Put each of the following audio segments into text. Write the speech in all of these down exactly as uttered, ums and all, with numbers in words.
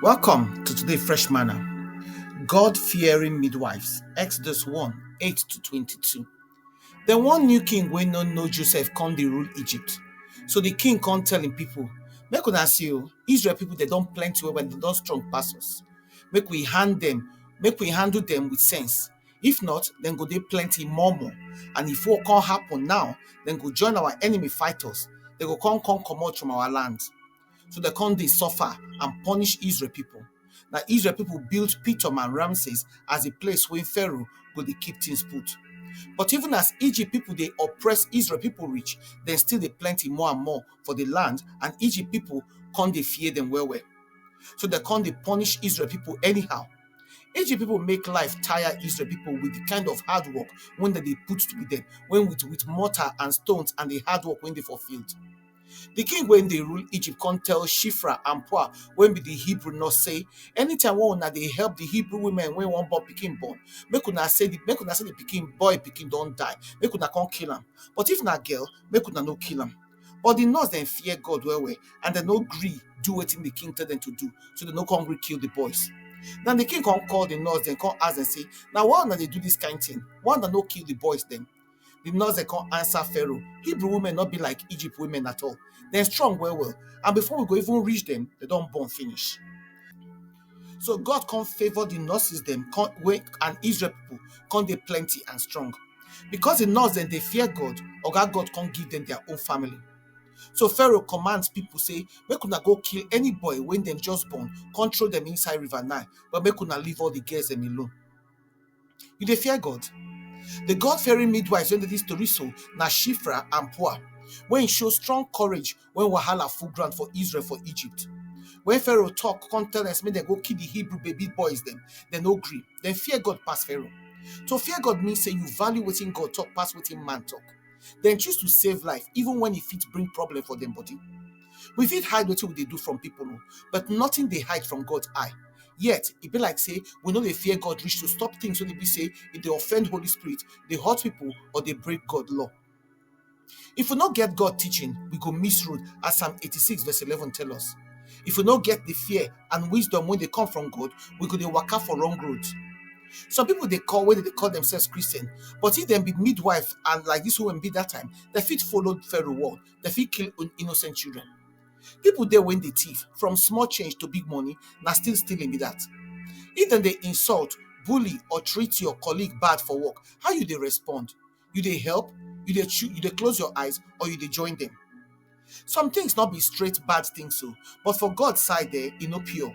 Welcome to today Fresh Manna. God-fearing midwives, Exodus one, eight to twenty-two. Then one new king wey no know Joseph come dey rule Egypt. So the king come tell him people, "Make una see o, Israel people, they don plenty well well, they don strong pass us. Make we hand them, make we handle them with sense. If not, then go dey plenty more more. And if war come happen now, then go join our enemy fight us. They go come come comot from our land." So they come dey suffer and punish Israel people. Now Israel people build Pithom and Ramses as a place where Pharaoh go dey keep things put. But even as Egypt people dey oppress Israel people reach, then still dey plenty more and more for the land, and Egypt people come dey fear them well well. So they come dey punish Israel people anyhow. Egypt people make life tire Israel people with the kind of hard work when they dey put with them, when with, with mortar and stones and the hard work when they for field. The king when they rule Egypt come tell Shifra and Pua, when be the Hebrew nurse, say, "Anytime one una dey help the Hebrew women when one boy pikin born, make una say the make una say the pikin boy pikin don die, make una come kill am. But if na girl, make una no kill am." But the nurse then fear God well well, and they no gree do wetin the king tell them to do, so they no come gree kill the boys. Then the king come call the nurse, then come ask them say, "Now why una dey do this kind thing? Why una no kill the boys then?" The nurse then come answer Pharaoh, "Hebrew women not be like Egypt women at all. They're strong well well, and before we go even reach them, they don't born finish." So God come favor the nurses them come, wey and Israel people come dey plenty and strong. Because the nurse dem dey fear God, Oga God come give them their own family. So Pharaoh commands people say, "Make una go kill any boy when them just born, control them inside River Nile, but make una leave all the girls them alone." You dey fear God? The God-fearing midwives wey dey this story so na Shifra and Pua, wey show strong courage when wahala full ground for Israel for Egypt. When Pharaoh talk, come tell them say make dem go kill the Hebrew baby boys dem, dem no gree. Dem fear God pass Pharaoh. To fear God mean say you value wetin God talk pass wetin man talk. Dem choose to save life even when e fit bring problem for dem body. We fit hide wetin we dey do from people o, but nothing dey hide from God eye. Yet, e be like say we no dey fear God reach to stop things wey dey be say e dey offend Holy Spirit, dey hurt people, or dey break God law. If we no get God teaching, we go miss road, as Psalm eighty-six verse eleven tell us. If we no get the fear and wisdom wey dey come from God, we go dey waka for wrong road. Some people dey call wey dey call themselves Christian, but if dem be midwife and like this woman be that time, dem fit follow Pharaoh word, dem fit kill un- innocent children. People dey when they thief, from small change to big money, na still stealing be that. If dem dey insult, bully, or treat your colleague bad for work, how you dey respond? You dey help? You dey chew, you dey close your eyes, or you dey join them? Some things not be straight bad things so, but for God side there, e no pure.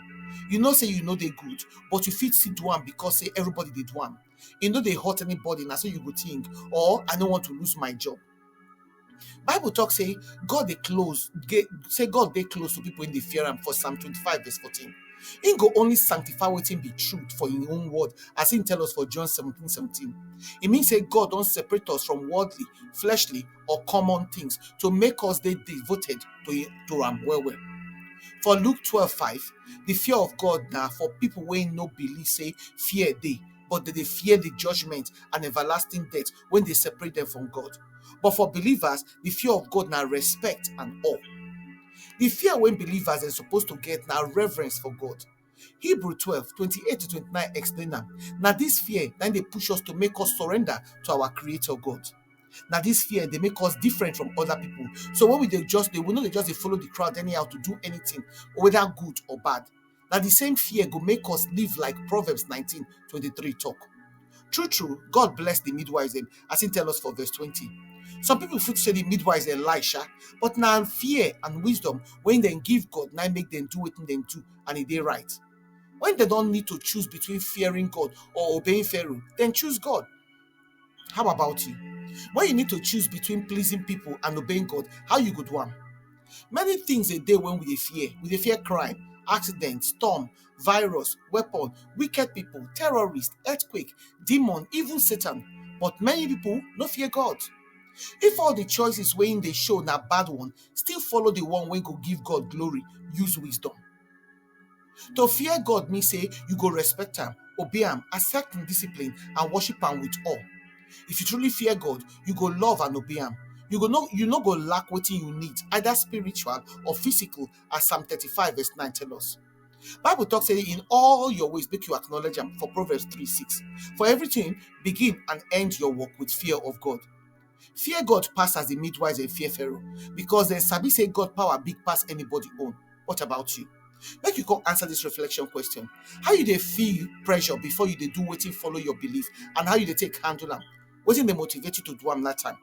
You know say you know they good, but you fit still do am because say everybody dey do am. E no dey hurt anybody, na so you go think, or I no want to lose my job. Bible talk say God dey close, ge- say God dey close to people in the fear am for Psalm twenty-five verse fourteen. He go only sanctify wetin be truth for him own word, as he tell us for John seventeen seventeen. It means say God don't separate us from worldly, fleshly, or common things to make us dey devoted to, to am well well. For Luke twelve five, the fear of God now for people wey no believe say fear dey, but they dey fear the judgment and everlasting death when they separate them from God. But for believers, the fear of God na respect and awe. The fear when believers are supposed to get na reverence for God. Hebrew twelve twenty-eight to twenty-nine explain am. Na this fear na dey push us to make us surrender to our Creator God. Na this fear dey make us different from other people. So when we dey just dey, we no dey just dey follow the crowd anyhow to do anything, whether good or bad. Na the same fear go make us live like Proverbs nineteen twenty-three talk. True true, God bless the midwives dem, as he tell us for verse twenty. Some people fit say the midwives dem lie sha, but na fear and wisdom when dem give God na make dem do wetin dem do and e dey right. When dem don need to choose between fearing God or obeying Pharaoh, then choose God. How about you? When you need to choose between pleasing people and obeying God, how you go do am? Many things a day when we dey fear. We dey fear crime, accident, storm, virus, weapon, wicked people, terrorist, earthquake, demon, even Satan. But many people no fear God. If all the choices wey im dey show na bad one, still follow the one wey go give God glory, use wisdom. To fear God mean say you go respect am, obey am, accept im discipline, and worship am with awe. If you truly fear God, you go love and obey am. You go no, you no go lack wetin you need, either spiritual or physical, as Psalm thirty-five verse nine tell us. Bible talk say, "In all your ways make you acknowledge am," for Proverbs three six. For everything, begin and end your work with fear of God. Fear God pass as the midwives and fear Pharaoh, because dem sabi say God power big pass anybody own. What about you? Make you come answer this reflection question. How you dey feel pressure before you dey do wetin follow your belief, and how you dey take handle am? Wetin dey motivate you to do am that time?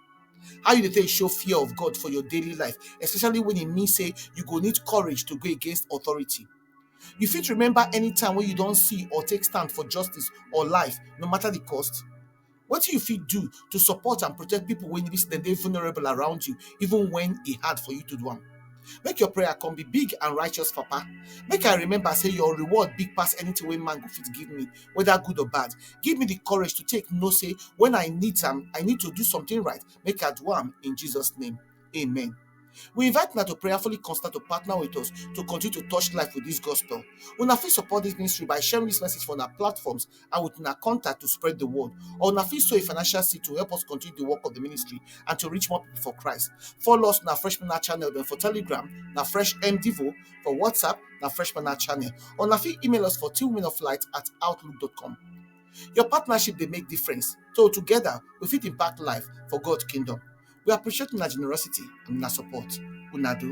How you dey take show fear of God for your daily life, especially when e mean say you go need courage to go against authority? You fit remember any time when you don see or take stand for justice or life, no matter the cost? Wetin you fit do to support and protect people wey be say dem dey vulnerable around you, even when e hard for you to do am? Make your prayer come be, "Big and righteous Papa, make I remember say your reward big pass anything wey man go fit give me, whether good or bad. Give me the courage to take know say when I need am, I need to do something right. Make I do am in Jesus' name. Amen." We invite una to prayerfully consider to partner with us to continue to touch life with this gospel. Una fit support this ministry by sharing this message for our platforms and with our contact to spread the word. Or una fit sow a financial seed to help us continue the work of the ministry and to reach more people for Christ. Follow us on our Fresh Manna channel, then for Telegram, na Fresh M Devo, for WhatsApp, na Fresh Manna channel. Or una fit email us for two women of light at outlook dot com. Your partnership dey make difference. So together, we fit impact life for God kingdom. We appreciate una generosity and una support. Una do.